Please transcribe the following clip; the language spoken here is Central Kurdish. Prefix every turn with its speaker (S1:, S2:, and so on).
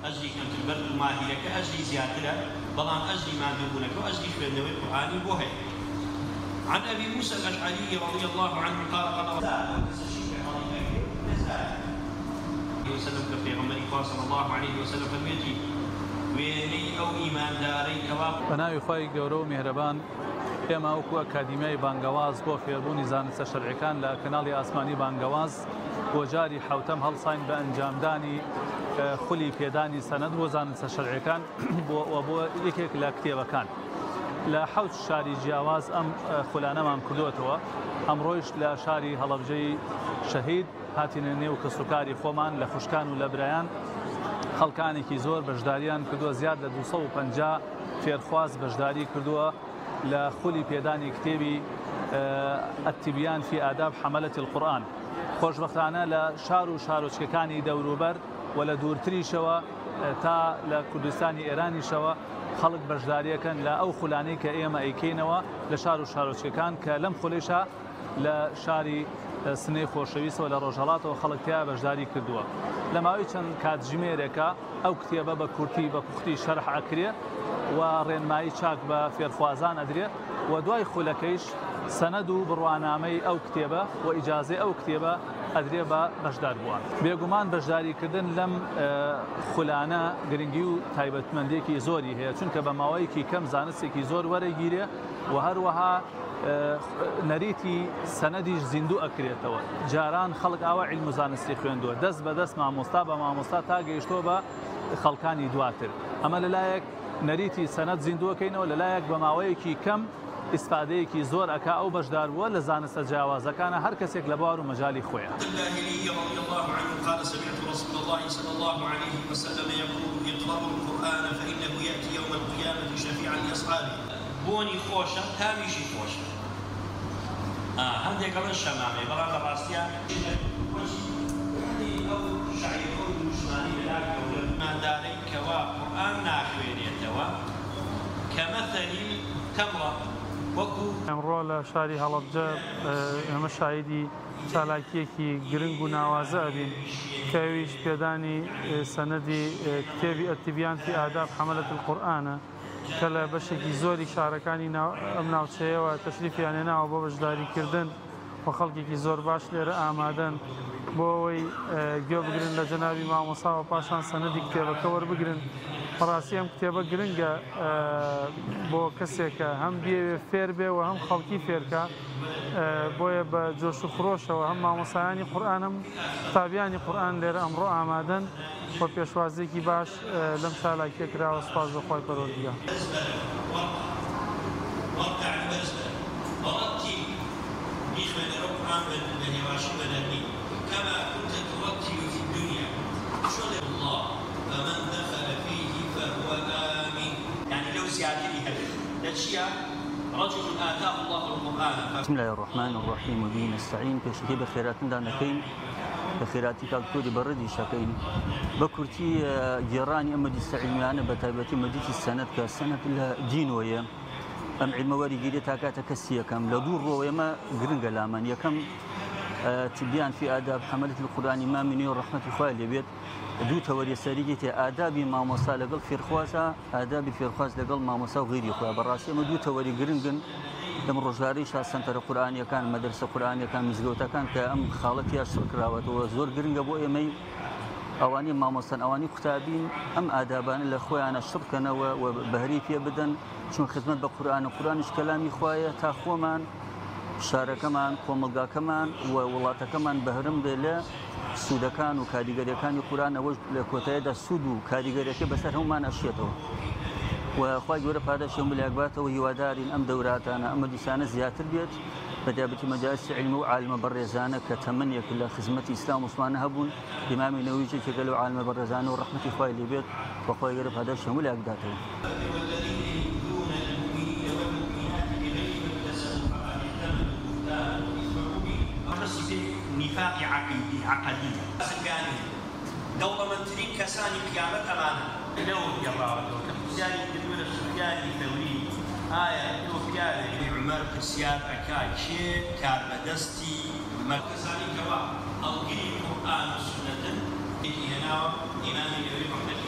S1: ئەجری کەمتر بەرد و ماهیرەکە ئەجری زیاترە بەڵام ئەجری ماندووبوونەکە و ئەجری خوێندنەوەی قورئانی بۆ هەیە. عن ابی موسی الاشعری رضی اللە عنه قال قال ئەو کەسەشی کە هەڵی ئەگرێ نەزانێ. وسلم کە پێغەمبەری خوا صلی اللە علیه وسلم فەرموویەتی، وێنەی ئەو ئیماندارەی کەوا.
S2: بە ناوی خوای گەورە و میهرەبان. ئێمە وەکو ئەکادیمیای بانگەواز بۆ فێربوونی زانستە شەرعیەکان لە کەناڵی ئاسمانی بانگەواز بۆ جاری حەوتەم هەڵساین بە ئەنجامدانی خولی پێدانی سەنەد بۆ زانستە شەرعیەکان بۆ بۆ یەکێک لە کتێبەکان لە حەوت شاری جیاواز ئەم خولانەمان کردووەتەوە ئەمڕۆیش لە شاری هەڵەبجەی شەهید هاتینە نێو کەسوکاری خۆمان لە خوشکان و لە برایان خەڵکانێکی زۆر بەشداریان کردووە زیاد لە 250 فێرخواز بەشداری کردووە لە خولی پێدانی کتێبی التبیان فی آداب حملة القرآن. خۆشبەختانە لە شار و شارۆچکەکانی دەوروبەر و لە دوورتریشەوە تا لە کوردستانی ئێرانیشەوە خەڵک بەشداریەکەن لە ئەو خولانەی کە ئێمە ئەیکەینەوە لە شار و شارۆچکەکان کە لەم خولەیشا لە شاری سنەی خۆشەویستەوە لە ڕۆژهەڵاتەوە خەڵک تیا بەشداری کردووە. لە ماوەی چەند کاتژمێرێکا ئەو کتێبە بە کورتی بە پوختی شەرح ئەکرێ و ڕێنمایی چاک بە فێرخوازان ئەدرێ و دوای خولەکەیش سەنەد و بڕوانامەی ئەو کتێبە و ئیجازەی ئەو کتێبە ئەدرێ بە بەشداربووان. بێگومان بەشداریکردن لەم خولانە گرنگی و تایبەتمەندییەکی زۆری هەیە، چونکە بە ماوەیەکی کەم زانستێکی زۆر وەرەگیرێ و هەروەها نەریتی سەنەدیش زیندوو ئەکرێتەوە. جاران خەڵک ئاوا عیلم و زانستی خوێندووە، دەست بە دەست مامۆستا بە مامۆستا تا گەیشتووە بە خەڵکانی دواتر. ئەمە لەلایەک نەریتی سەنەد زیندووەکەینەوە، لەلایەک بە ماوەیەکی کەم ئیسفادەیەکی زۆر ئەکا ئەو بەشداربووە لە زانستە جیاوازەکانا هەر کەسێک لە بوار و مەجالی خۆیا.
S1: الباهلی رضی اللە عنه قال سمعت رسول اللە صلی اللە علیه وسلم یقول اقرأوا القرآن فانه یأتی یوم القیامە شفیعا لأصحابه. بۆنی خۆشە تامیشی خۆشە ئا هەندێک ئەڵێن شەمامەیە بەڵام لە ڕاستیا. بۆچی یانی ئەو شەعیرە و دروشمانەی لەلا گەورە. ئیماندارەی کەوا قورئان ناخوێنێتەوە کمثل التمرە وەکو.
S3: ئەمڕۆ لە شاری هەڵەبجە ئێمە شاهیدی چالاکییەکی گرنگ و ناوازە ئەبین کە ئەویش پێدانی سەنەدی کتێبی التبیان فی آداب حملە القرآن ە کە لە بەشێکی زۆری شارەکانی ئەم ناوچەیەوە تەشریفیان هێناوە بۆ بەشداریکردن و خەڵکێکی زۆر باش لێرە ئامادەن بۆ ئەوەی گوێ بگرن لە جەنابی مامۆسا و پاشان سەنەدی کتێبەکە وەربگرن. بەڕاستی ئەم کتێبە گرنگە بۆ کەسێک کە هەم بیەوێ فێر بێ و هەم خەڵکی فێرکا، بۆیە بە جۆش و خرۆشەوە هەم مامۆسایانی قورئان هەم قوتابیانی قورئان لێرە ئەمڕۆ ئامادەن و پێشوازییەکی باش لەم چالاکییە کراوە، سوپاس بۆ خوای پەروەردگار.
S4: بسم اللە الرحمن الرحیم و به نستعین پێشەکی بەخێراتندان دەکەین بەخێراتی کاک دکتۆری بەڕێزیش ئەکەین بە کورتی گێڕانی ئەم مەجلیسە عیلمیانە بە تایبەتی مەجلیسی سەنەد کە سەنەد لە دینەوەیە ئەم عیلمە وەریگیرێ تا کاتە کەسی یەکەم لە دوو ڕۆوە ئێمە گرنگە لامان یەکەم تبیان فی آداب حملة القرآن ئیمامی نوێ ڕەحمەتی خوای لێبێت دوو تەوەری سەرەکی تێ ئادابی مامۆستا لەگەڵ فێرخوازە ئادابی فێرخواز لەگەڵ مامۆستا و غیری خۆیان بەڕاستی ئەمە دوو تەوەری گرنگن لەم ڕۆژگارەیشا سەنتەرە قورئانیەکان مەدرسە قورئانیەکان مزگەوتەکان کە ئەم خاڵە تیا شڕ کراوەتەوە زۆر گرنگە بۆ ئێمەی ئەوانی مامۆستان ئەوانی قوتابین ئەم ئادابانە لە خۆیانە شڕکەنەوە و بەهری پێ بدەن چون خزمەت بە قورئان و قورئانیش کەلامی خوایە تا خۆمان شارەکەمان کۆمەڵگاکەمان و وڵاتەکەمان بەهرم بێ لە سوودەکان و کاریگەریەکانی قورئان ئەوەش لە کۆتاییدا سوود و کاریگەریەکەی بەسەر هەموومان ئەشێتەوە و خوای گەورە پاداشتی هەموو لایەک باتەوە هیوادارین ئەم دەوراتانە ئەم مەجلیسانە زیاتر بێت بە تایبەتی مەجالسی عیلمی و عالمە بەڕێزانە کە تەمەنێک لە خزمەتی ئیسلام و موسڵمانە هەبوون ئیمامی نەوەویش یەکێکە لەو عالمە بەڕێزانە و ڕەحمەتی خوای لێ بێت و خوای گەورە پاداشتی هەموو لایەک بداتەوە.
S1: نیفاقی عەقیدی عەقەدی. بازرگانی دەوڵەمەندترین کەسانی قیامەت ئەمانەن. لەوە گێڕاوەتەوە کە پرسیاری کردووە لە سوفیانی ثەوری ئایا تۆ پیاوێکی. عومەر پرسیار ئەکا کێ کاربەدەستی مەککە. کەسانی کەوا هەڵگری قورئان و سوننەتن. ێکی هێناوە ئیمامی نەوەوی ڕەحمەتی.